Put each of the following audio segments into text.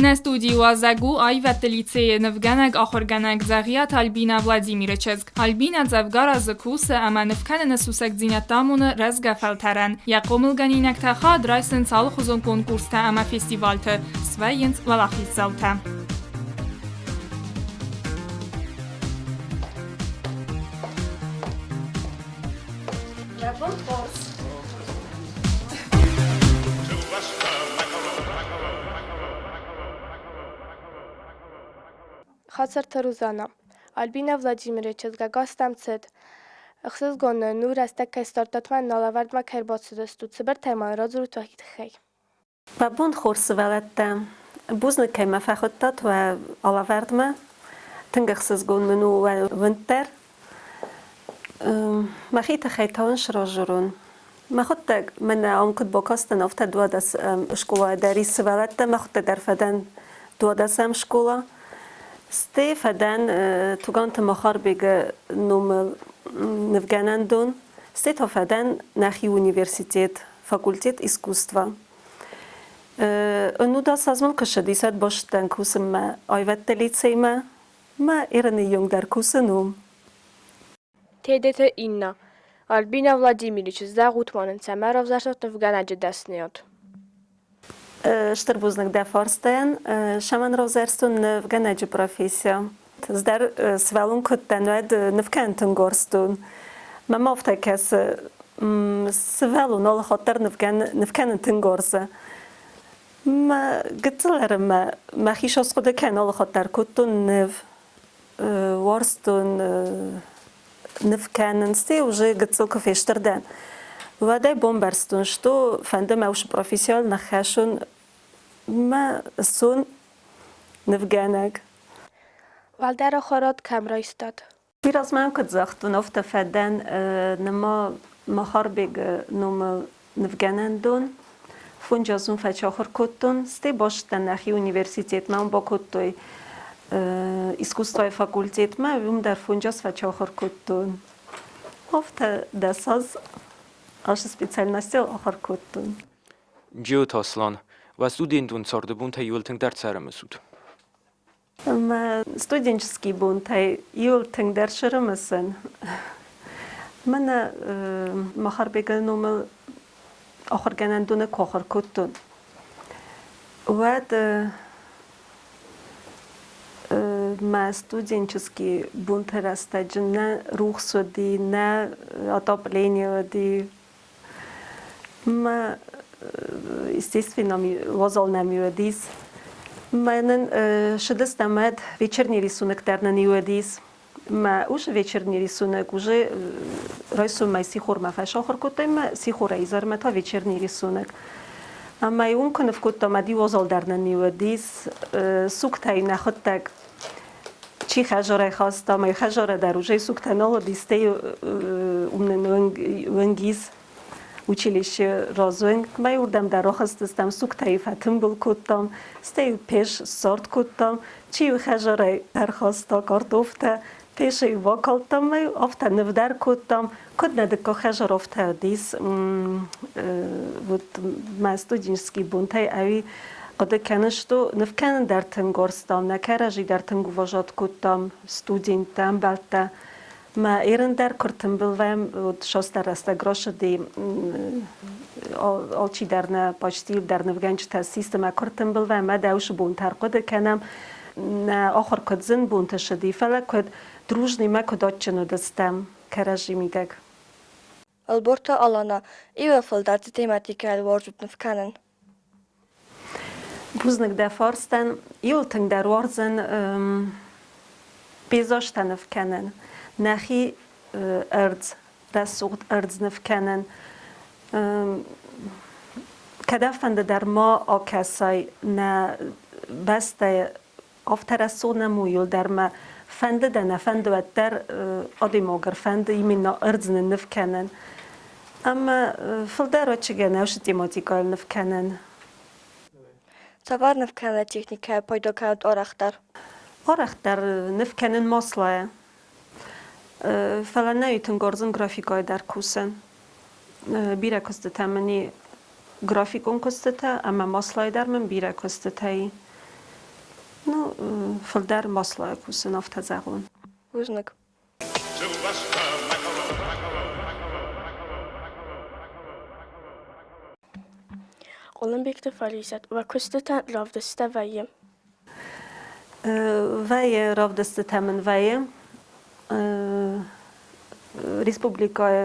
Нӕ студийы уазӕг у аивӕдты лицейы нывгӕнӕг ахуыргӕнӕг Дзӕгъиаты Альбинӕ Владимиры чызг. Альбинӕ дзӕвгар азы кусы ӕмӕ нывкӕныны сусӕгдзинӕдтӕ амоны рӕзгӕ фӕлтӕрӕн. Йӕ хъомылгӕнинӕгтӕ хайад райсынц алыхуызон конкурстӕ ӕмӕ фестивалты, свӕййынц уӕлахиздзаутӕ. Хацырты Рузана. Альбина Владимиры чызг ӕгас дӕм цыд. Ӕхсызгон нын у, рӕстӕг кӕй ссардтат мӕ налӕвӕрдмӕ кӕй ӕрбацыдыстут. Цыбыртӕй ма радзурут уӕхи тыххӕй. Уӕ бон хорз, сывӕллӕттӕ! Бузныг, кӕй мӕ фӕхуыдтат уӕ алӕвӕрдмӕ. Тынг ӕхсызгон мын у уӕ уынд дӕр. Мӕхи тыххӕй та уын сразурон. Мӕхуыдтӕг мӕнӕ ам куыд бакастӕн, афтӕ 12 скъолайы дӕр ис сывӕллӕттӕ, мӕхуыдтӕг дӕр фӕдӕн 12-ӕм скъола. Стӕй фӕдӕн Туганты Махарбегы номыл нывгӕнӕндон, стӕй та фӕдӕн нӕхи университет, факультет искусства. Ӕнудас аз мын куы бостӕн кусынмӕ аивӕдты лицеймӕ, мӕ Иры дӕр кусын уым. Тедеты Инна. Альбина Владимирович, зӕгъут ма нын, цӕмӕ равзӕрстат нывгӕнӕджы дӕсныйад? Стыр бузныг дӕ фарстайӕн. Цӕмӕн равзӕрстон нывгӕнӕджы профессия? Ӕз дӕр сывӕллон куы уыдтӕн, уӕд ныв кӕнын тынг уарзтон. Мӕм афтӕ кӕсы, сывӕллон алы хатт дӕр ныв кӕнын тынг уарзы. Мӕ гыццыл ӕрыммӕ мӕхи сасхъуыды кӕнын алы хатт дӕр кодтон ныв. Уарзтон ныв кӕнын, стӕй уже гыццыл куы фестыр дӕн, уӕдӕй бомбӕрстон, что фӕнды мӕ уыцы профессионал ныххӕссон мӕ сон нывгӕнӕг. Уӕлдӕр ахуырад кӕм райстат? Уый размӕ куыд загътон, афтӕ фӕдӕн нырма Махарбегы номыл нывгӕнӕндон. Фонджазон фӕчахуыр кодтон, стӕй бацыдтӕн нӕхи университетмӕ, уым бакодтой искусствойы факультетмӕ, уым дӕр фонджаз фӕчахуыр кодтон. Афтӕ 10 аз ацы специальностыл ахуыр кодтон. Джиоты Аслан, уӕ студентон царды бонтӕ иуыл тынгдӕр цы ӕрымысут? Мӕ студенческий бонтӕй иуыл тынгдӕр сӕрымысын. Мӕнӕ Махарбегы номыл ахуыргӕнӕндоны куы ахуыр кодтон, уӕд мӕ студенческий бонты рӕстӕджы нӕ рухс уыди, нӕ отопление уыди. Мӕ естественно, уазал нӕм уыдис. Мӕнӕн шыдыстӕм ӕд вечерний рисунок дӕр нын уыдис. Мӕ ус вечерний рисунок уже райсомӕй сихормӕ фӕсахуыр кодтой мӕ сихорӕй изӕрмӕ та вечерний рисунок. Ӕмӕ уым куы ныв кодтам, ӕд уазал дӕр нын уыдис. Сугтӕй нӕхуыдтӕг чи хӕзарӕй хаста, мӕ хӕзарӕ дӕр уже сугтӕ нал уыди, стӕй уым нын уынгис училище разуынг. Мӕ уырдӕм дӕр рахызтыстӕм, сугтӕй фӕтымбыл кодтам, стӕй пеш ссард кодтам, чи хӕзарӕй ӕрхаста картофтӕ, пешӕй бакалдтам, мӕ афтӕ ныв дӕр кодтам. Куыд нӕ дыккаг хӕзар афтӕ уыдис, вот мӕ студенческий бонтӕй ӕви хъуыды кӕныс, то ныв кӕнын дӕр тынг уарзтам, нӕ кӕрӕдзи дӕр тынг уважат кодтам, студенттӕ, ӕмбӕлттӕ. Мӕ ерын дӕр куы ртымбыл вӕм, вот шостӕ рӕстӕг росыди, алчидӕр нӕ почти дӕр нывгӕнджытӕ систы, мӕ куы ртымбыл вӕм, мӕ дӕусы бонтӕ ӕрхъуыды кӕнӕм. Нӕ ахуыр куыд зын бонты сыди, фӕлӕ куыд дружный мӕ куыд адджын уыдыстӕм кӕрӕдзи мидӕг. Ӕлборты Алана, иууыл фылдӕр цы тематикӕйыл уарзут ныв кӕнын? Бузныг дӕ фарстӕн. Иуыл тынгдӕр уарзын пейзажтӕ ныв кӕнын. Нӕхи ӕрдз, рӕсугъд ӕрдз ныв кӕнын. Кӕдӕмфӕнды дӕр ма акӕсай нӕ бӕстӕйы афтӕ рӕсугъд нӕм у иуыл дӕр мӕ фӕнды дӕ, нӕ фӕнды, уӕддӕр адӕймаг ӕрфӕнды именно ӕрдз нынныв кӕнын. Ӕмӕ фылдӕр ӕвӕццӕгӕн ӕвсы тематикӕйыл ныв кӕнын. Цавӕр ныв кӕнӕ техникӕйӕ пайда кӕнут арӕхдӕр? Арӕхдӕр ныв кӕнын маслайӕ. Фӕлӕ нӕ тынг уарзын графикӕйы дӕр кусын. Бирӕ куыстытӕ мын и графикон куыстытӕ ӕмӕ маслайы дӕр мын бирӕ куыстытӕ и. Ну, фылдӕр маслайы кусын, афтӕ зӕгъон. Бузныг. Хъуылымбегты Фаризӕт, уӕ куыстытӕн равдысттӕ вӕййы? Вӕййы, равдыстытӕ мын вӕййы. Республикӕйы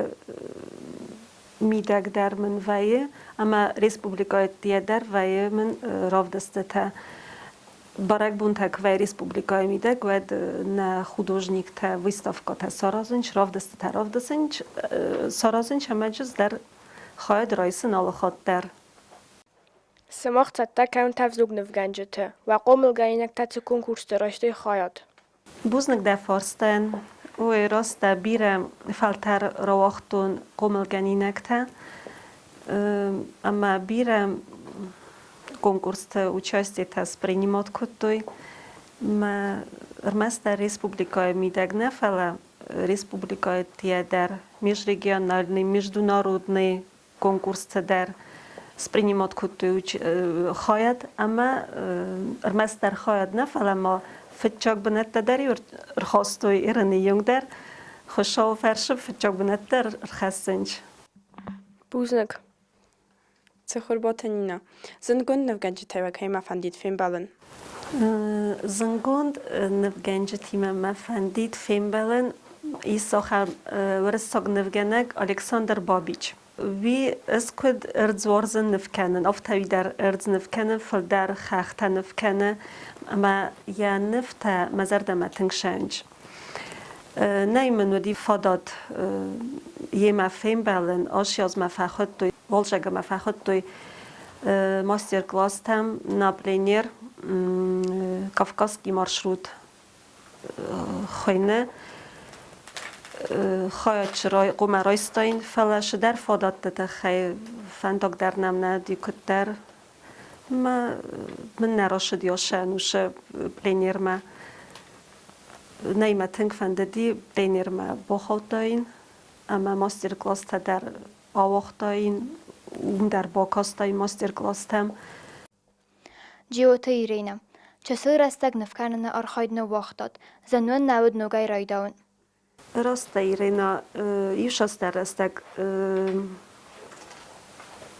мидӕг дӕр мын вӕййы ӕмӕ республикӕйы дӕр вӕййы мын равдыстытӕ. Бӕрӕгбонтӕ куы вӕййы республикӕйы мидӕг, уӕд нӕ художниктӕ выставкӕтӕ саразынц, равдыстытӕ равдысынц, саразынц ӕмӕ дӕр хайад райсын алы хатт дӕр. Сымах цӕттӕ кӕнут ӕвзонг нывгӕнджыты, уӕ хъомылгӕнинӕгтӕ цы конкурсты райстой хайад? Бузныг дӕ фарстӕн. Уый раст дӕ бирӕ фӕлтӕр рауагътон хъомылгӕнинӕгтӕ ӕмӕ бирӕ конкурсты участиетӕ спринимат кодтой. Мӕ ӕрмӕстдӕр республикӕйы мидӕг нӕ, фӕлӕ республикӕйы дӕр межрегиональный, международный конкурсты дӕр спринимат кодтой хайад ӕмӕ ӕрмӕстдӕр хайад нӕ, фӕлӕ ма фыццаг бынӕттӕ дӕр ӕрхастой Ирыны иунг дӕр. Хуыцауы фӕрсы фыццаг бынӕттӕ ӕрхӕссынц. Бузныг. Цхуырботы Нина. Зындгонд нывгӕнджытӕй уӕ кӕимӕ фӕндид фембӕлын? Зындгонд нывгӕнджытимӕ мӕ фӕндид фембӕлын ис ахӕм уырыссаг нывгӕнӕг Александр Бабич. Уый ӕз куыд ӕрдз уарзын ныв кӕнын, афтӕ уый дӕр ӕрдз ныв кӕны, фылдӕр хӕхтӕ ныв кӕны ӕмӕ йӕ нывтӕ мӕ зӕрдӕмӕ тынг сӕнч. Нӕй мын уыди фадат йемӕ фембӕлын, Асиазмӕ фӕхуыдтой, Волжагамӕ фӕхуыдтой мастер-класстӕм на пленер Кавказский маршрут хуыйны. Хайад хъуамӕ райстаин, фӕлӕ цыдӕр фадӕтты тыххӕй фӕндаг дӕр нӕм нӕ уыди куыддӕр. Мӕ мын нӕ рацыди ацы ӕнусы пленермӕ. Нӕй мӕ тынг фӕндыди пленермӕ бахаудтаин ӕмӕ мастер-класстӕ дӕр ауагътаин, уым дӕр бакастаин мастер-класстӕм. Джиоты Иринӕ. Чысыл рӕстӕг нывкӕныны архайд ныууагътат. Зын уын нӕ уыд ногӕй райдауын? Раст дӕ, Ирина, иу рӕстӕг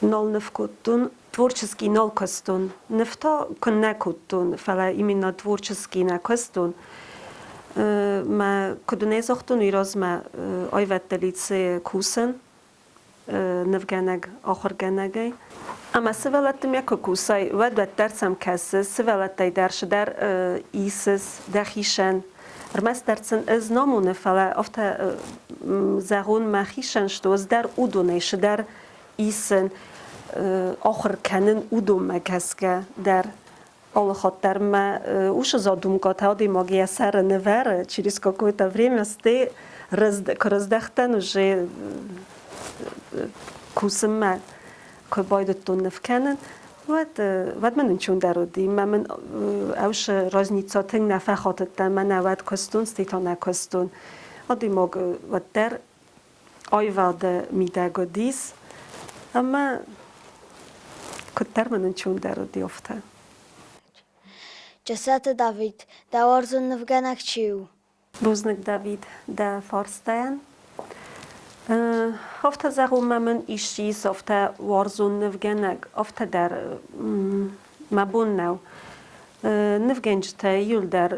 нал ныв кодтон, творческий нал куыстон. Ныв та куыннӕ кодтон, фӕлӕ именно творческий нӕ куыстон. Мӕ куыд нӕ загътон, уый размӕ аивӕдты лицейы кусын нывгӕнӕг ахуыргӕнӕгӕй. Ӕмӕ сывӕллӕттимӕ куы кусай, уӕд уӕддӕр сӕм кӕсыс, сывӕллӕттӕй дӕр цыдӕр исыс дӕхицӕн. Ӕрмӕстдӕр сын ӕз намоны, фӕлӕ афтӕ зӕгъон мӕхицӕн, что ӕз дӕр уыдонӕй цыдӕр исын, ахуыр кӕнын уыдонмӕ гӕсгӕ дӕр. Алы хатт дӕр мӕ усы задумкӕтӕ адӕймаг йӕ сӕры нывӕры, через какое-то время стӕй куы раздӕхтӕн уже кусынмӕ куы байдыдтон ныв кӕнын, уӕд, уӕд мын ӕнцондӕр уыди. Мӕ мын ӕвсы разница тынг нӕ фӕхатыдтӕн, мӕнӕ уӕд куыстон, стӕй та нӕ куыстон. Адӕймаг уӕддӕр аивады мидӕг уыдис ӕмӕ куыддӕр мын ӕнцондӕр уыди, афтӕ. Джасаты Давид, дӕ уарзон нывгӕнӕг чи у? Бузныг, Давид, дӕ фарстайӕн. Афтӕ зӕгъунмӕ мын исчи ис афтӕ уарзон нывгӕнӕг, афтӕ дӕр мӕ бон нӕу. Нывгӕнджытӕ иуылдӕр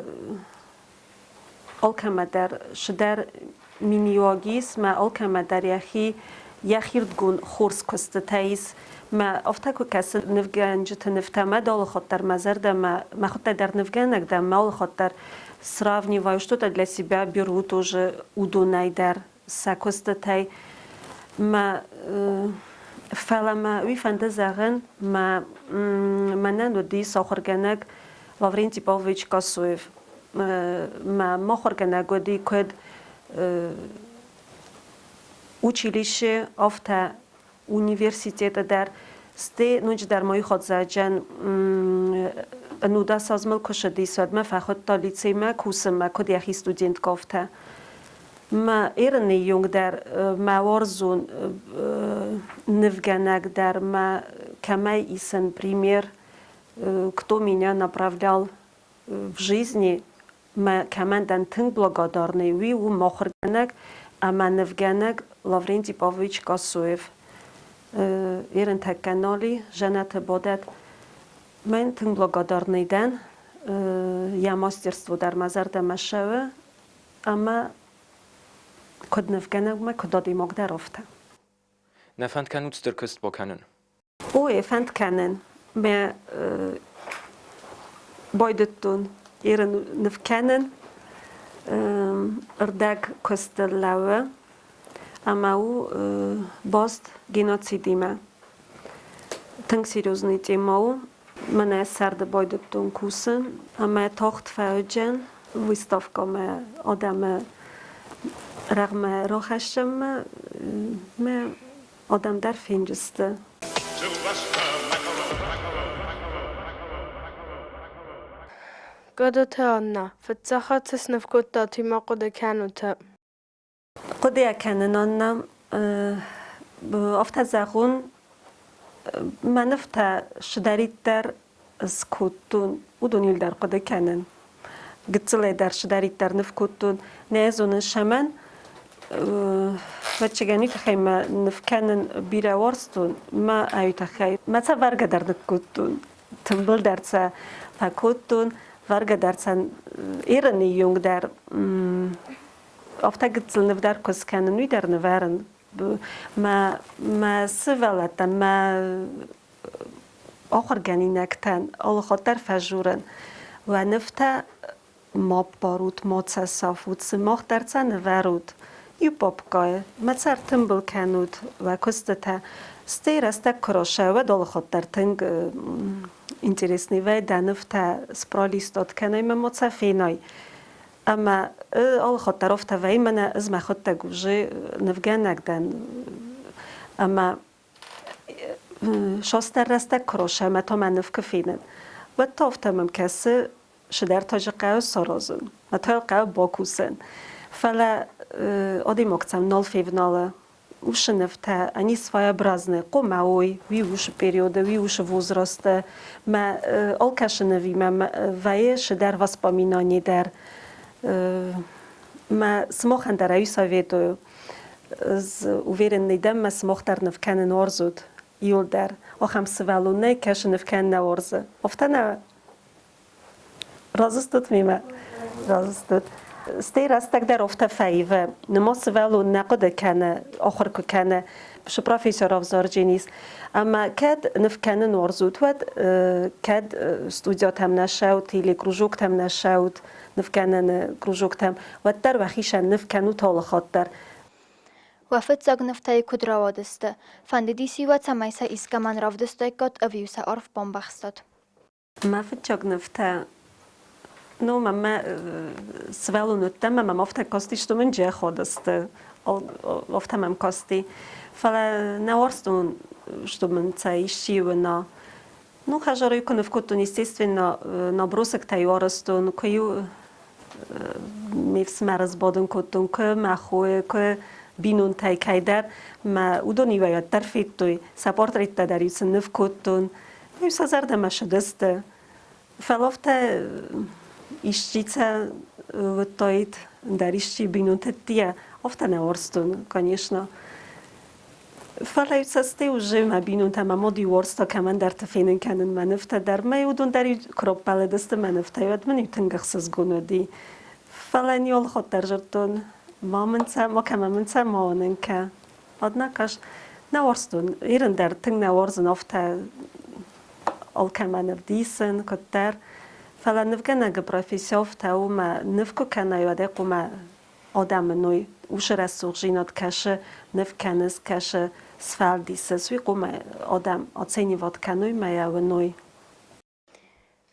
алкӕмӕ дӕр цыдӕр миниуӕг ис, мӕ алкӕмӕ дӕр йӕхи йӕхирдгон хорз куыстытӕ ис. Мӕ афтӕ куы кӕсын нывгӕнджыты нывтӕ, мӕ алыхатт дӕр мӕ зӕрдӕмӕ, мӕхуыдтӕг дӕр нывгӕнӕг дӕн, мӕ алыхатт дӕр сравниваю, что-то для себя беру тоже уыдонӕй дӕр сӕ куыстытӕй. Мӕ фӕлӕ мӕ уый фӕнды зӕгъын, мӕ мӕнӕн уыдис ахуыргӕнӕг Лаврентий Павлович Косоев. Мӕ махуыргӕнӕг уыди куыд училище, афтӕ университеты дӕр. Стӕй ноджыдӕр ма иу хӕдзарджын 19 аз мыл куы цыдис, уӕд мӕ фӕхуыдта лицеймӕ кусынмӕ, куыд йӕхи студенткӕ, афтӕ. Мӕ Иры ныййонг дӕр, мӕ уарзон нывгӕнӕг дӕр мӕ кӕмӕй исын пример, кто меня направлял в жизни, мӕ кӕмӕн дӕн тынг благодарный, уый у махуыргӕнӕг ӕмӕ нывгӕнӕг Лаврентий Павлович Косоев. Ерын тӕккӕ нал и, жӕнӕты бадӕт. Мӕн тынг благодарный дӕн. Йӕ мастерство дӕр мӕ зӕрдӕмӕ ссӕуы ӕмӕ куыд нывгӕнӕгмӕ, куыд адӕймаг дӕр афтӕ. Нӕ фӕнд кӕнут стыр куыст бакӕнын? Ой, фӕнд кӕнын. Мӕ байдыдтон ирын ныв кӕнын. Ӕрдӕг куысты лӕууы ӕмӕ у баст геноцидимӕ. Тынг серьезный тема у. Мӕнӕ сӕрды байдыдтон кусын ӕмӕ тагъд фӕуыдзӕн выставкӕмӕ адӕмы рӕгъмӕ рахӕссынмӕ. Мӕ адӕм дӕр фенджысты. Гӕдыты Аннӕ, фыццаг хатт цы сныв кодтат, уый ма хъуыды кӕнут? Хъуыды кӕнын, Аннӕ, афтӕ зӕгъон, мӕ нывтӕ цыдӕриддӕр скодтон, уыдон иуылдӕр хъуыды кӕнын. Гыццылӕй дӕр цыдӕриддӕр ныв кодтон, нӕ зонын цӕмӕн. Ӕвӕццӕгӕн уый тыххӕй мӕ ныв кӕнын бирӕ уарзтон, мӕ ай тыххӕй мӕ сӕ вӕргӕ дӕр ныккодтон, тымбыл дӕр сӕ фӕкодтон, вӕргӕ дӕр сӕ Иры ныййонг дӕр афтӕ гыццыл ныв дӕр куы скӕнын, уый дӕр нывӕрын. Мӕ, мӕ сывӕллӕттӕн, мӕ ахуыргӕнинӕгтӕн алыхатт дӕр фӕжурын. Уӕ нывтӕ ма ппарут, ма сӕ сафут, сымах дӕр сӕ нывӕрут иу папкӕйы, ма сӕ ӕртымбыл кӕнут уӕ куыстытӕ. Стӕй рӕстӕг куы рацӕуа, уӕд алыхатт дӕр тынг интересный вӕййы дӕ нывтӕ спролистат кӕнай ӕмӕ ма сӕ фенай. Ӕмӕ алыхатт дӕр афтӕ вӕййы, мӕнӕ ӕз мӕхуыдтӕг уже нывгӕнӕг дӕн. Ӕмӕ Состӕр рӕстӕг куы роса ӕмӕ та мӕ ныв куы фенын, уӕд та афтӕ мӕм кӕсы, цыдӕр та же хъӕуы саразын, мӕ та хъӕуы бакусын. Фӕлӕ адӕймаг сӕм нал февналы. Уыцы нывтӕ, они своеобразные, хъуамӕ уой, уый уыцы периоды, уый уыцы возрасты. Мӕ алкӕцы нывимӕ вӕййы цыдӕр воспоминание дӕр. Мӕ сымахӕн дӕр ӕй советую, Ӕз уверенный дӕн, мӕ сымах дӕр ныв кӕнын уарзут. Иуылдӕр. Ахӕм сывӕллон нӕй, кӕсы ныв кӕнын нӕ уарзы. Афтӕ нӕ разы стут мемӕ? Разы стут. Стӕй рӕстӕг дӕр афтӕ фӕивы. Нырма сывӕллон нӕ хъуыды кӕны, ахуыр куы кӕны, цы профессор равзарджын ис. Ӕмӕ кӕд ныв кӕнын уарзут, уӕд кӕд студиятӕм нӕ ссӕут или кружоктӕм нӕ ссӕут, нывгӕнӕны кружоктӕм, уӕддӕр уӕхицӕн ныв кӕнут алыхатт дӕр. Уӕ фыццаг нывтӕй куыд рауадысты? Фӕндыдис-иу уӕ, цӕмӕй сӕ искӕмӕн равдыстаиккат ӕви-иу сӕ арф бамбӕхстат? Мӕ фыццаг нывтӕ, ну, мӕнмӕ сывӕллон уыдтӕн, мӕ мӕм афтӕ касти, что мын джеходысты, афтӕ мӕм касти. Фӕлӕ нӕ уарзтон, что мын сӕ исчи уына. Ну, хӕдзары куы ныв кодтон, естественно, набросоктӕ-иу арӕзтон, куы-иу ме фсымӕры сбадын кодтон, куы мӕ хойы, куы бинонтӕй кӕйдӕр. Мӕ уыдон-иу ӕй уӕддӕр федтой, сӕ портреттӕ дӕр-иу сын ныв кодтон. Иу сӕ зӕрдӕмӕ сыдысты. Фӕлӕ афтӕ исчи сӕ уыдтаид, ӕндӕр исчи бинонтӕ афтӕ нӕ уарзтон, конечно. Фӕлӕ цӕстӕй уже мӕ бинонтӕ мӕ моди уарзта кӕмӕндӕрты фенын кӕнын мӕ нывтӕ дӕр. Мӕ уыдон дӕр куы раппӕлыдысты мӕ нывтӕй, уӕд мын иу тынг ӕхсызгон уыди. Фӕлӕ не алыхатт дӕр зыдтон. Ма мын цӕ, макӕмӕ мын цӕ ма уынын кӕ. Однако ж нӕ уарзтон, Ирын дӕр тынг нӕ уарзын афтӕ алкӕмӕн ӕвдисын, куыддӕр. Фӕлӕ нывгӕнӕгы професси афтӕ у, мӕ ныв куы кӕнай, уӕд ӕй хъуамӕ адӕмы ной усы рӕсугъдзинад кӕсы, ныв кӕныс, кӕсы, сфӕлдисыс, уый хъуамӕ адӕм оценивать кӕной мӕ йӕ уыной.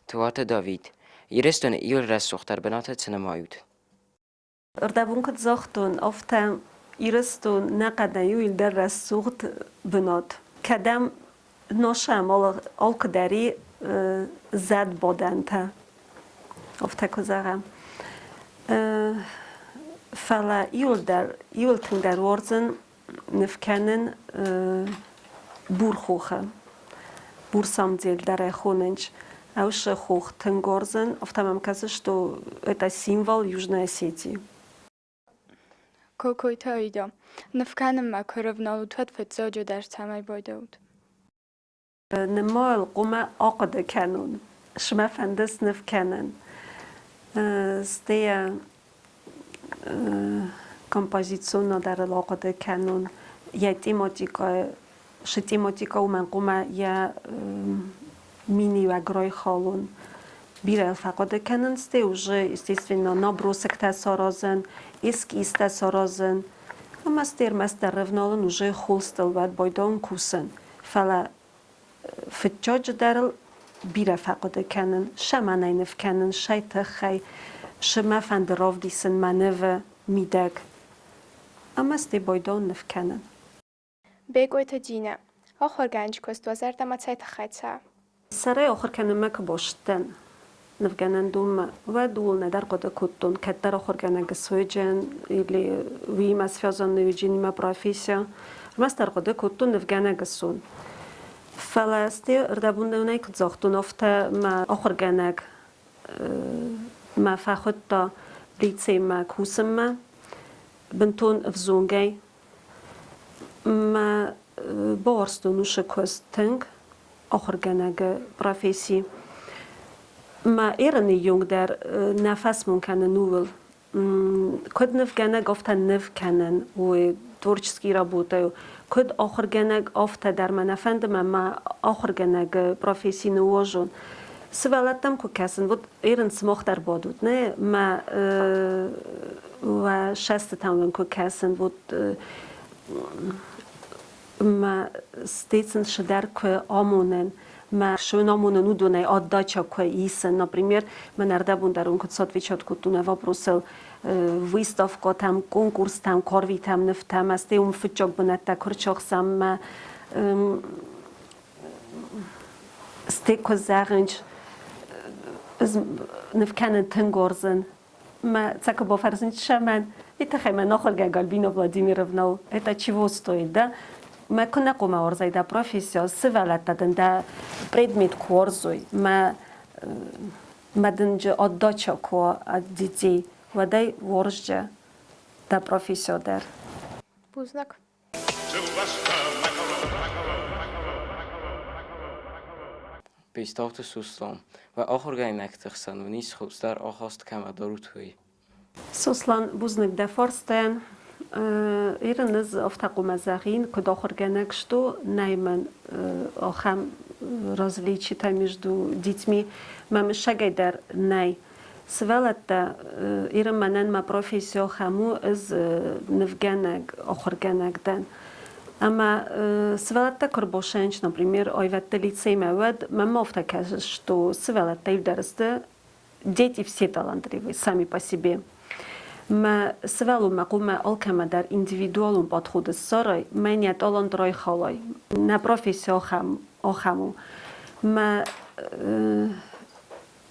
Туаты Давид. Ирыстоны иуыл рӕсугъддӕр бынаты цы нымайут? Рдӕбон куыд загътон, афтӕ Ирыстон нӕ хъӕдӕй у иуылдӕр рӕсугъд бынат. Кӕдӕм носӕм алкуыдӕр и зӕдбадӕнтӕ, афтӕ куы зӕгъӕм. Фӕлӕ иуылдӕр, иуыл тынгдӕр уарзын ныв кӕнын Бурхохы. Бурсамдзел дӕр ӕй хонынц. Ӕвсы хох тынг уарзын, афтӕ мӕм кӕсы, что это символ Южной Осетии. Кокойты Аида. Ныв кӕнынмӕ куы рывналут, уӕд фыццаджы дӕр цӕмӕй байдайут? Нымайыл хъуамӕ ахъуыды кӕнон, цы мӕ фӕнды сныв кӕнын. Стӕй композицион дӕр ыл ахъуыды кӕнон, йӕ тематикӕ, цы тематикӕ у мӕн хъуамӕ йӕ миниуӕг райхалон. Бирӕ йыл фӕхъуыды кӕнын, стӕй уже, естественно, набросоктӕ саразын, эскизтӕ саразын. Ӕмӕ стӕй ӕрмӕстдӕр рывналын уже холстыл уӕд байдауын кусын. Фӕлӕ фыццаджы дӕр ыл бирӕ фӕхъуыды кӕнын, сӕмӕнӕй ныв кӕнын, сӕй тыххӕй, цы мӕ фӕнды равдисын мӕ нывы мидӕг. Ӕмӕ стӕй байдауын ныв кӕнын. Бекъойты Динӕ. Ахуыргӕнджы куыст уӕ зӕрдӕмӕ цӕй тыххӕй цӕуы? Сӕрӕй ахуыр кӕнынмӕ куы бацыдтӕн нывгӕнӕндонмӕ, уӕд ууыл нӕдӕр хъуыды кодтон, кӕддӕр ахуыргӕнӕг суыджын или уыимӕ связанный уыджынимӕ профессия. Ӕрмӕстдӕр хъуыды кодтон нывгӕнӕг ссун. Фӕлӕ стӕй ӕрдӕбонӕй куыд загътон, афтӕ мӕ ахуыргӕнӕг мӕ фӕхуыдта лицеймӕ кусынмӕ бынтон ӕвзонгӕй. Мӕ бауарзтон уыцы куыст тынг, ахуыргӕнӕгы професси. Мӕ эрыны онг дӕр нӕ фӕсмон кӕнын ууыл. Куыд нывгӕнӕг, афтӕ ныв кӕнын, уый творческий работӕ у. Куыд ахуыргӕнӕг, афтӕ дӕр мӕ нӕ фӕнды мӕ мӕ ахуыргӕнӕгы професси ныууазон. Сывӕллӕттӕм куы кӕсын, вот эрын сымах дӕр бадут, нӕ? Мӕ уӕ сӕстытӕм уын куы кӕсын, вот мӕ стецын цыдӕр куы амонын, мӕ сын амонын уыдонӕй отдача куы исын. Например, мӕн ӕрдӕбон дӕр уын куыд отвечать кодтон нӕ вопросыл выставкӕтӕм, конкурстӕм, корвитӕм, нывтӕм, ӕз уым фыццаг бынӕттӕ куы рцахсӕм, мӕ стӕй куы зӕгъынц, ныв кӕнын тынг уарзын. Мӕ цӕкуы бафӕрсын цӕмӕн? И тыххӕй мӕ ахуыргӕнӕг Альбина Владимировна это чего стоит, да? Мӕ куы нӕ хъуамӕ уарзай дӕ профессия, сывӕллӕттӕ дын дӕ предмет куы уарзой, мӕ мӕ дын отдача куы от детей, уӕд ӕй уарзджы дӕ профессия дӕр. Бузныг. Бестауты Сослан, уӕ ахуыргӕнинӕгты хсӕн уын ис хуыздӕр ахаст кӕмӕ дарут, уый? Сослан, бузныг дӕ фарстӕн. Ирын ӕз афтӕ хъуамӕ зӕгъин, куыд ахуыргӕнӕг что нӕй мӕн ахӕм различитӕ между детьми. Мӕ мысӕгӕй дӕр нӕй. Сывӕллӕттӕ, Иры мӕнӕн мӕ профессио хӕм у, ӕз нывгӕнӕг, ахуыргӕнӕг дӕн. Ӕмӕ сывӕллӕттӕ куы рбасайынц, например, аивӕдты лицеймӕ, уӕд мӕм афтӕ кӕсы, что сывӕллӕттӕ иудӕр сты дети все талантливы сами по себе. Мӕ сывӕллонмӕ хъуамӕ алкӕмӕ дӕр индивидуалон подход ссарай, мӕн йӕ талант райхалай. Нӕ професси ахӕм, ахӕм у. Мӕ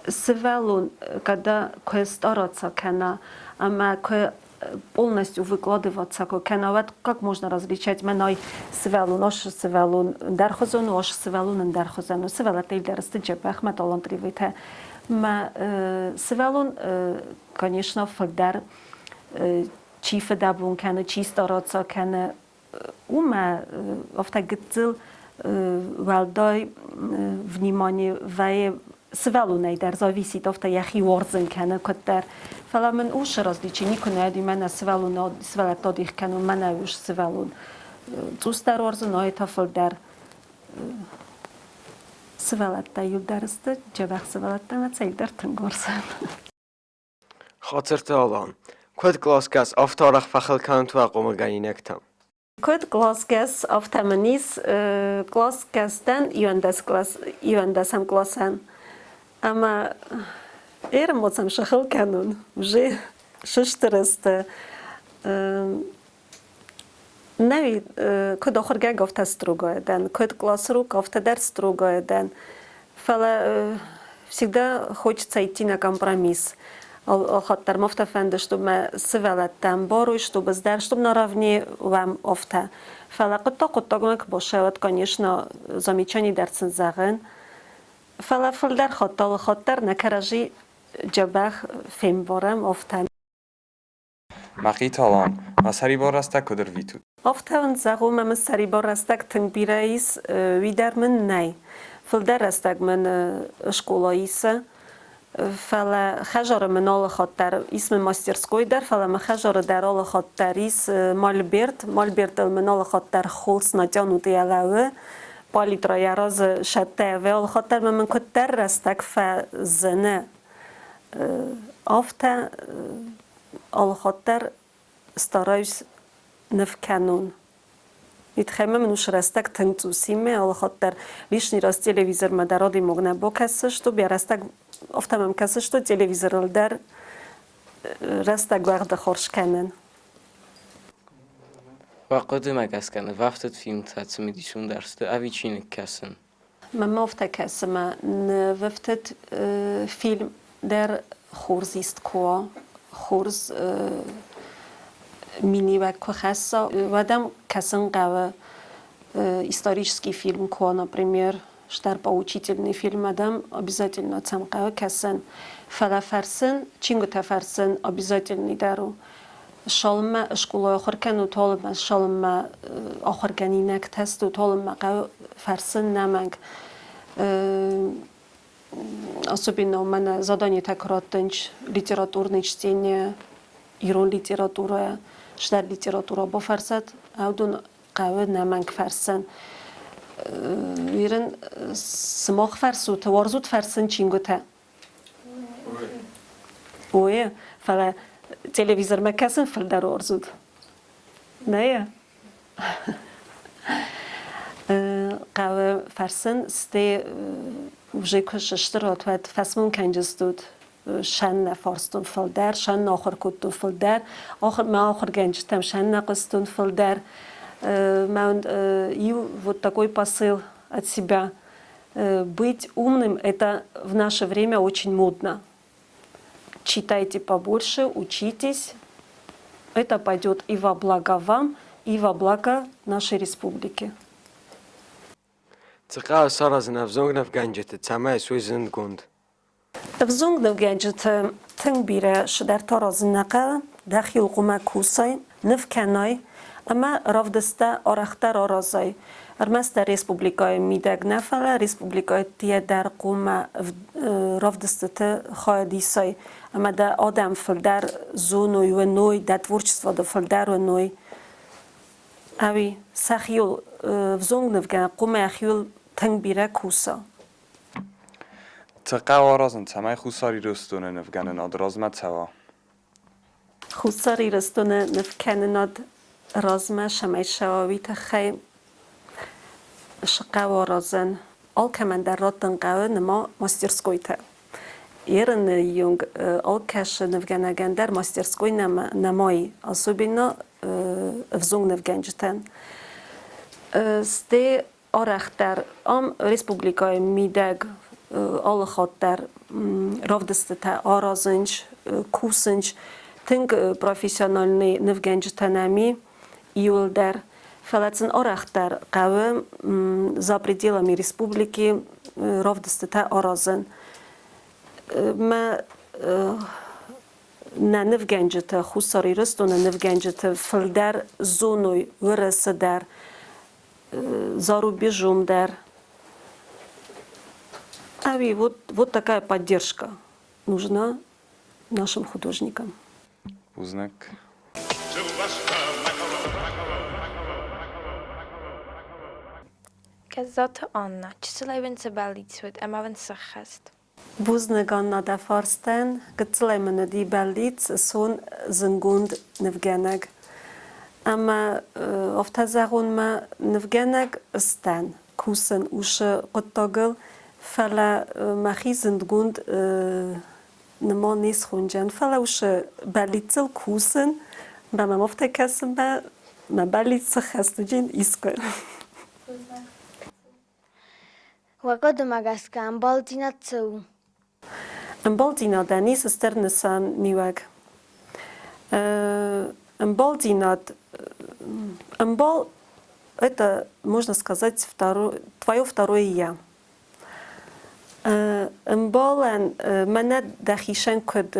сывӕллон, когда куы стараться кӕна ӕмӕ куы полностью выкладываться куы кӕна, уӕд как можно различать мӕнӕй сывӕллон, ас сывӕллон ӕндӕрхуызон у, ас сывӕллон ӕндӕрхуызӕн у. Сывӕллӕттӕ дӕр сты дзӕбӕх, мӕ талантливыйтӕ. Мӕ сывӕллон, конечно, фылдӕр чи фыдӕбон кӕны, чи стараться кӕны, уымӕ афтӕ гыццыл уӕлдай внимание вӕййы сывӕллонӕй дӕр зависит, афтӕ йӕхи уарзын кӕны куыддӕр. Фӕлӕ мын усы развлечение куы нӕ уыди, мӕнӕ сывӕллон, сывӕллӕтты адих кӕнон, мӕнӕ ус сывӕллон. Цъусдӕр уарзын, ай та фылдӕр. Сывӕллӕттӕ иудӕр сты, дзӕбӕх сывӕллӕттӕ ӕмӕ цӕйдӕр тынг уарзын. Хацырты Алан, куыд къласгӕс, афтӕ арӕх фӕхыл кӕнут уӕ хъомылгӕнинӕгтӕм? Куыд къласгӕс, афтӕ мын ис къласгӕстӕн иуӕндӕс класс, иуӕндӕсӕм къласӕн. Ӕмӕ ӕрымоцӕм сыхыл кӕнун, уже сыстыр сты. Нӕ куыд ахуыргӕнӕг, афтӕ строгая дӕн, куыд классрук, афтӕ дӕр строгая дӕн. Фӕлӕ всегда хочется идти на компромисс. Алхатт дӕр ма афтӕ фӕнды, чтобы мӕ сывӕллӕттӕ ӕмбарой, чтобы ӕз дӕр, чтобы наравне уӕм афтӕ. Фӕлӕ хъуыддаг хъуыддагмӕ куы бацӕуӕд, конечно, замечани дӕр сын зӕгъын. Фӕлӕ фылдӕр хатт алы хатт дӕр нӕ кӕрӕдзи дзӕбӕх фембарӕм афтӕ. Мӕхъиты Алан, мӕ сӕрибар рӕстӕг куыд ӕрвитут? Афтӕ уын зӕгъон, ӕмӕ сӕрибар рӕстӕг тынг бирӕ ис, уый дӕр мын нӕй. Фылдӕр рӕстӕг мын скъола исы, фӕлӕ хӕдзары мын алы хатт дӕр ис мын мастерской дӕр, фӕлӕ мын хӕдзары дӕр алы хатт дӕр ис мольберт. Мольбертыл мын алы хатт дӕр холц натянут йӕ лӕууы, палитра йӕ разы сӕттӕ алы хатт дӕр мын куыддӕр рӕстӕг фӕзыны, афтӕ алыхатт дӕр стараюсь ныв кӕнон. Итхӕмӕ мын уыцы рӕстӕг тынг цъус имӕ алыхатт дӕр лишний раз телевизормӕ дӕр адӕймаг нӕ бакӕсы, чтобы йӕ рӕстӕг афтӕ мӕм кӕсы, что телевизорыл дӕр рӕстӕг уӕгъды хорз кӕнын. Уӕ хъуыдымӕ гӕсгӕ нывӕфтыд фильмтӕ цымыдисондӕр сты ӕви чиныг кӕсын? Мӕнмӕ афтӕ кӕсы, мӕ нывӕфтыд фильм дӕр хорз ист куы уа, хорз миниуӕг куы хӕсса, уӕд ӕм кӕсын хъӕуы исторический фильм куы уа, например, стӕр поучительный фильм, адӕм обязательно цӕм хъӕуы кӕсын. Фӕлӕ фӕрсын, чингуытӕ фӕрсын обязательный дӕр у. Цалынмӕ скъолайы ахуыр кӕнут, уалынмӕ цалынмӕ ахуыргӕнинӕгтӕ стут, уалынмӕ хъӕуы фӕрсын нӕмӕнг. Особенно мӕнӕ заданиетӕ куы раттынц литературное чтение, ирон литературӕ, стӕр литературӕ бафӕрсӕд, уыдон хъӕуы нӕмӕнг фӕрсын. Ирын сымах фӕрсут, уарзут фӕрсын чингуытӕ? Ой, фӕлӕ телевизормӕ кӕсын фылдӕр уарзут? Нӕ? Хъӕуы фӕрсын, стӕй уже куы сыстырат, уӕд фӕсмон кӕнджыстут. Сӕн нӕ фарстон фылдӕр, сӕн нӕ ахуыр кодтон фылдӕр, мӕ ахуыргӕнджытӕм сӕн нӕ хъуыстон фылдӕр. Мӕ иу вот такой посыл от себя – Быть умным – это в наше время очень модно. Читайте побольше, учитесь. Это пойдет и во благо вам, и во благо нашей республики. Цы хъӕуы саразын ӕвзонг нывгӕнджыты, цӕмӕй суой зындгонд? Ӕвзонг нывгӕнджыты тынг бирӕ цыдӕртӕ аразын нӕ хъӕуы, дӕхиуыл хъуамӕ кусай, ныв кӕнай ӕмӕ равдысттӕ арӕхдӕр аразай. Ӕрмӕстдӕр республикӕйы мидӕг нӕ, фӕлӕ республикӕйы ӕддейӕ дӕр хъуамӕ равдыстыты хайад исай ӕмӕ дӕ адӕм фылдӕр зоной, уыной, дӕ творчестводы фылдӕр уыной. Ӕви сӕхиуыл ӕвзонг нывгӕнӕг хъуамӕ йӕхиуыл тынг бирӕ куса. Цы хъӕуы аразын, цӕмӕй Хуссар Ирыстоны нывгӕнынад размӕ цӕуа? Хуссар Ирыстоны нывкӕнынад размӕ цӕмӕй цӕуа, уый тыххӕй цы хъӕуы аразын? Алкӕмӕн дӕр раттын хъӕуы ныма мастерскойтӕ. Ерыны онг алкӕцы нывгӕнӕгӕн дӕр мастерской нӕма и, особенно ӕвзонг нывгӕнджытӕн. Стӕй арӕхдӕр ам республикӕйы мидӕг алы хатт дӕр равдыстытӕ аразынц, кусынц. Тынг профессиональный нывгӕнджытӕ нӕм и иуылдӕр. Фӕлӕ сын арӕхдӕр хъӕуы за пределами республики равдыстытӕ аразын. Мӕ нӕ нывгӕнджытӕ, Хуссар Ирыстоны нывгӕнджыты фылдӕр зоной Уӕрӕсе дӕр, за рубежом дӕр. Ӕви вот, вот такая поддержка нужна. нашим художникам. Бузныг. Гӕззаты Анна, чысылӕй уын цы бӕллиц уыд ӕмӕ уын сӕххӕст? Бузныг, Анна, дӕ фарстӕн. Гыццылӕй мын уыди бӕллиц, сон зынгонд нывгӕнӕг. Ӕмӕ афтӕ зӕгъон, мӕ нывгӕнӕг сдӕн, кусын усы хъуыддагыл, фӕлӕ мӕхи зындгонд нымон не схонджӕн, фӕлӕ усы бӕллицыл кусын, мӕ мӕм афтӕ кӕсы, мӕ бӕллиц сыххӕст уыджын искуы. Уӕ хъуыдымӕ гӕсгӕ ӕмбалдзинад цы у? Ӕмбалдзинадӕн ис стыр нысаниуӕг. Ӕмбалдзинад, ӕмбал это, можно сказать, твое второе я. Ӕмбалӕн мӕнӕ дӕхицӕн куыд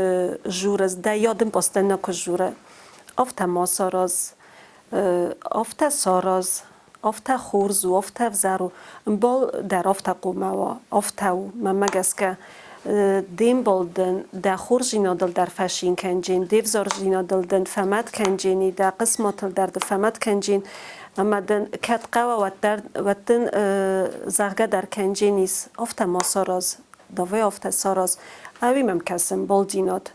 журыс, дӕ йадын постоянно куы журы, афтӕ ма сараз, афтӕ сараз, афтӕ хорз у, афтӕ ӕвзӕр у. Ӕмбал дӕр афтӕ хъуамӕ уа, афтӕ у, мӕнмӕ гӕсгӕ. Де мбал дын дӕ хорздзинадыл дӕр фӕцин кӕнджын, де взӕрдзинадыл дын фӕмӕт кӕнджын, дӕ хъысмӕтыл дӕр дын фӕмӕт кӕнджын. Ӕмӕ дын кӕд хъӕуа, уӕддӕр, уӕд дын зӕгъгӕ дӕр кӕнджын ис, афтӕ ма сараз, давай афтӕ сараз. Ӕви мӕм кӕсы ӕмбалдзинад.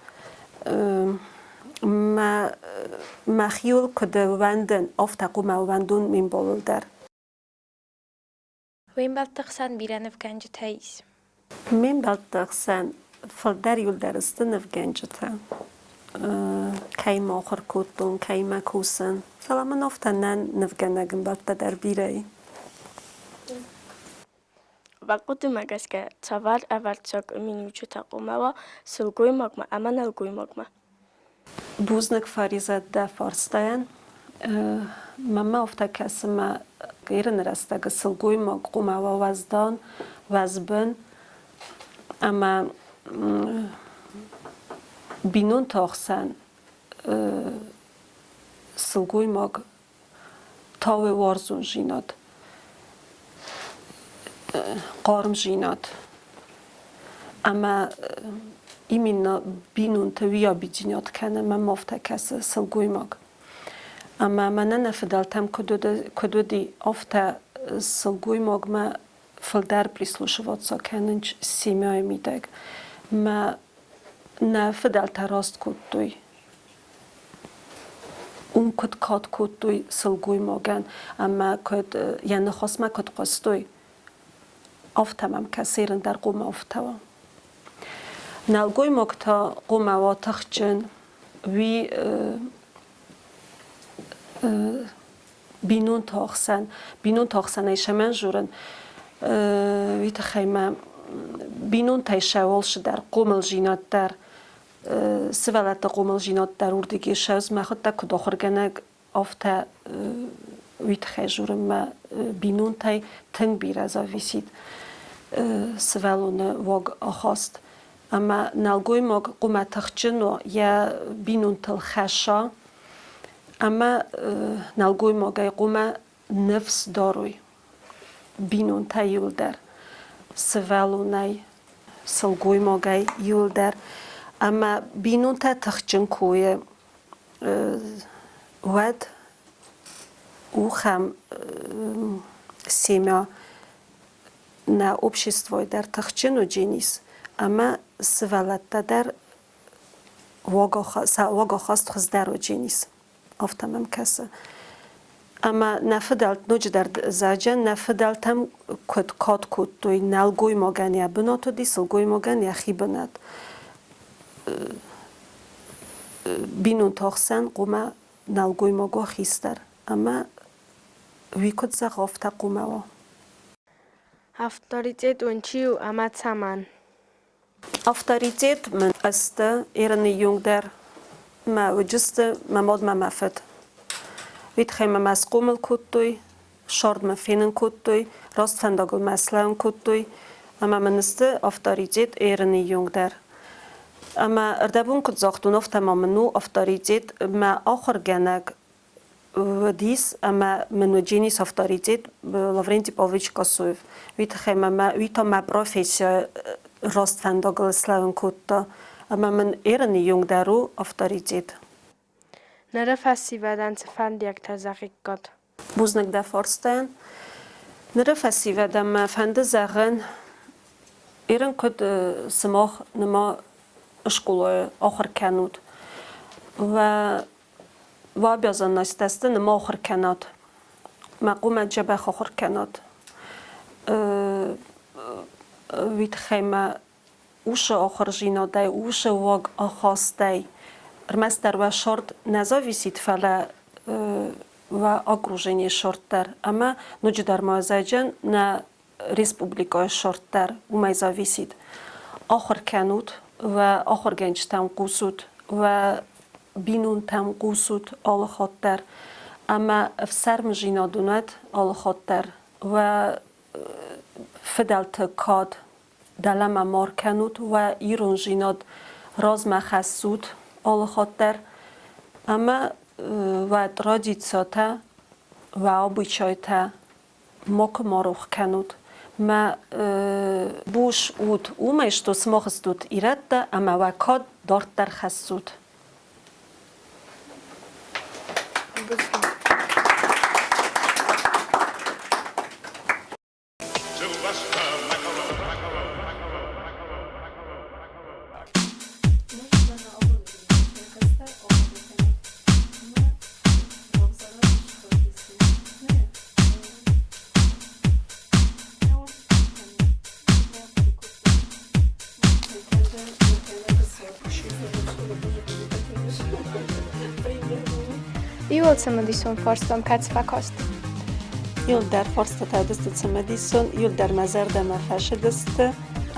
Мӕ мӕхиуыл куыд ӕууӕндын, афтӕ хъуамӕ ӕууӕндон ме мбалыл дӕр. Уе мбӕлтты хсӕн бирӕ нывгӕнджытӕ ис? Ме мбӕлтты хсӕн фылдӕр иуылдӕр сты нывгӕнджытӕ. Кӕимӕ ахуыр кодтон, кӕимӕ кусын. Фӕлӕ мын афтӕ нӕ нывгӕнӕг ӕмбӕлттӕ дӕр бирӕ и. Уӕ хъуыдымӕ гӕсгӕ, цавӕр ӕвӕрццаг миниуджытӕ хъуамӕ уа сылгоймагмӕ ӕмӕ нӕлгоймагмӕ? Бузныг, Фаризӕт, дӕ фарстайӕн. Мӕнмӕ афтӕ кӕсы, мӕ Ирыны рӕстӕг сылгоймаг хъуамӕ уа уӕздан, уӕзбын ӕмӕ бинонты ӕхсӕн сылгоймаг тауы уарзондзинад, хъармдзинад ӕмӕ именно бинонты уый объединять кӕны, мӕм афтӕ кӕсы сылгоймаг. Ӕмӕ мӕнӕ нӕ фыдӕлтӕм куыд уыди, афтӕ сылгоймагмӕ фылдӕр прислушиваться кӕнынц семьяйы мидӕг. Мӕ нӕ фыдӕлтӕ раст кодтой. Уым куыд кад кодтой сылгоймагӕн ӕмӕ куыд йӕ ныхасмӕ куыд хъуыстой, афтӕ мӕм кӕсы ирын дӕр хъуамӕ афтӕ уа. Нӕлгоймаг та хъуамӕ уа тыхджын, уый бинонты ӕхсӕн, бинонты ӕхсӕнӕй сӕмӕн журын, уый тыххӕй мӕ бинонтӕй сӕ алцыдӕр, хъомылдзинад дӕр, сывӕллӕтты хъомылдзинад дӕр уырдыгӕй ссӕуынц. Мӕхуыдтӕг куыд ахуыргӕнӕг, афтӕ уый тыххӕй журын мӕ бинонтӕй тынг бирӕ зависит сывӕллоны уаг ахаст. Ӕмӕ нӕлгоймаг хъуамӕ тыхджын уа, йӕ бинонтыл хӕсса ӕмӕ нӕлгоймагӕй хъуамӕ ныфс дарой бинонтӕ иуылдӕр, сывӕллонӕй, сылгоймагӕй иуылдӕр. Ӕмӕ бинонтӕ тыхджын куы уӕд ухӕм семья нӕ обществойы дӕр тыхджын уыдженис ӕмӕ сывӕллӕттӕ дӕр сӕ уагахаст хуыздӕр уыдженис. Афтӕ мӕм кӕсы. Ӕмӕ нӕ фыдӕлт ноджыдӕр зӕджы нӕ фыдӕлтӕм куыд кад кодтой, нӕлгоймагӕн йӕ бынат уыди, сылгоймагӕн йӕхи бынат. Бинонты ӕхсӕн хъуамӕ нӕлгоймаг уа хистӕр ӕмӕ уый куыд зӕгъа, афтӕ хъуамӕ уа. Авторитет уын чи у ӕмӕ цӕмӕн? Авторитет мын ӕсты Ирыны иунгдӕр мӕ уыдысты мӕ мад мӕ мӕ фыд. Уый тыххӕй мӕ мӕ схъомыл кодтой, сӕрд мӕ фенын кодтой, раст фӕндагыл мӕ слӕууын кодтой ӕмӕ мын сты авторитет Ирыны иунгдӕр. Ӕмӕ ӕрдӕбон куыд загътон, афтӕ ма мын у авторитет мӕ ахуыргӕнӕг уыдис ӕмӕ мын уыдис авторитет Лаврентий Павлович Косоев. Уый тыххӕй мӕ уый та мӕ профессия раст фӕндагыл слӕууын кодта. Ӕмӕ мын Эрыны йонг дӕр у авторитет. Ныры фӕсивӕдӕн цы фӕндиӕгтӕ зӕгъиккат? Бузныг дӕ фарстайӕн. Ныры фӕсивӕдӕн мӕ фӕнды зӕгъын, Ирын куыд сымах ныма скъолайы ахуыр кӕнут, уӕ обязанностьтӕ сты ныма ахуыр кӕнат, мӕ хъумӕ дзӕбӕх ахуыр кӕнат. Уый тыххӕй мӕ усы ахуырдзинадӕй, усы уаг ахастӕй ӕрмӕстдӕр уӕ сӕрд нӕ зависит, фӕлӕ уӕ окружение сӕрд дӕр ӕмӕ ноджыдӕр ма зӕджын нӕ республикӕйы сӕрд дӕр уымӕй зависит. Ахуыр кӕнут, уӕ ахуыргӕнджытӕм хъусут, уӕ бинонтӕм хъусут алы хатт дӕр ӕмӕ ӕфсӕрмдзинад уын уӕд алы хатт дӕр. Уӕ фыдӕлты кад дӕлӕмӕ ма ркӕнут, уӕ ирондзинад размӕ хӕссут алы хатт дӕр ӕмӕ уӕ традицитӕ, уӕ обычайтӕ макуы ма рох кӕнут. Мӕ бус ут уымӕй, что сымах стут ирӕттӕ ӕмӕ уӕ кад дарддӕр хӕссут. Иууыл цымыдисон фарстам кӕцы фӕкаст? Иуылдӕр фарстатӕ уыдысты цымыдисон, иуылдӕр мӕ зӕрдӕмӕ фӕцыдысты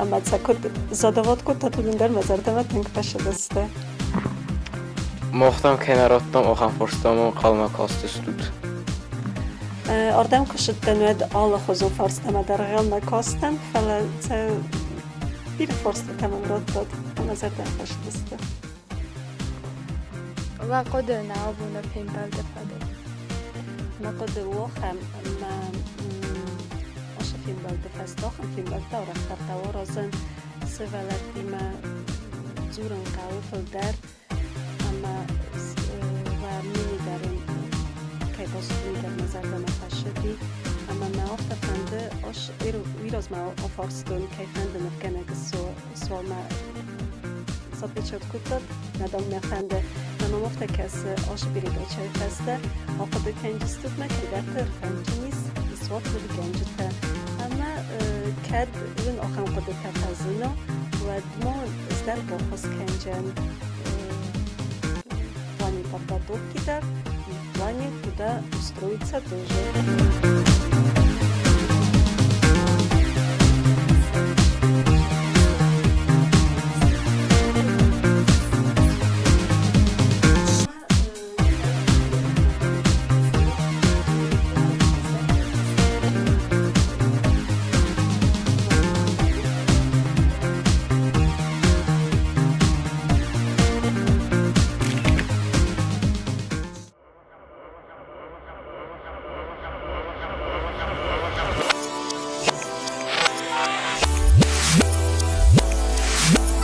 ӕмӕ сӕ куыд задавод кодтат, уыдон дӕр мӕ зӕрдӕмӕ тынг фӕцыдысты. Мах дӕм кӕй нӕ радтам, ахӕм фарстамӕ ӕнхъӕлмӕ кастыстут. Ардӕм куы ссыдтӕн, уӕд алыхуызон фарстамӕ дӕр ӕнхъӕлмӕ кастӕн, фӕлӕ сӕ бирӕ фарстатӕ мӕм радтат ӕмӕ зӕрдӕмӕ фӕцыдысты. Уӕ хъуыды нӕ абоны фембӕлды фӕдыл? Мӕ хъуыды у ахӕм, ӕмӕ ацы фембӕлды фӕстӕ ахӕм фембӕлдтӕ арӕхдӕр хъӕуы аразын сывӕллӕттимӕ дзурын хъӕуы фылдӕр ӕмӕ уӕ мнение дӕр кӕй бацыд, уый дӕр мӕ зӕрдӕмӕ фӕцыди. Ӕмӕ мӕ афтӕ фӕнды, уый размӕ афарстон, кӕй фӕнды нывгӕнӕг суа мӕ отвечать кодтат, мадам мӕ фӕнды. Мӕ мам афтӕ кӕсы, ацы передачӕйы фӕстӕ ахъуыды кӕнджыстут мӕ кӕйдӕрты ӕрфӕнджын ис, исуат нывгӕнджытӕ. Ӕмӕ кӕд уын ахӕм хъуыдытӕ фӕзына, уӕд ма ӕз дӕр баххуыс кӕнджӕн в плане подготовки дӕр и в плане, куда устроиться тоже.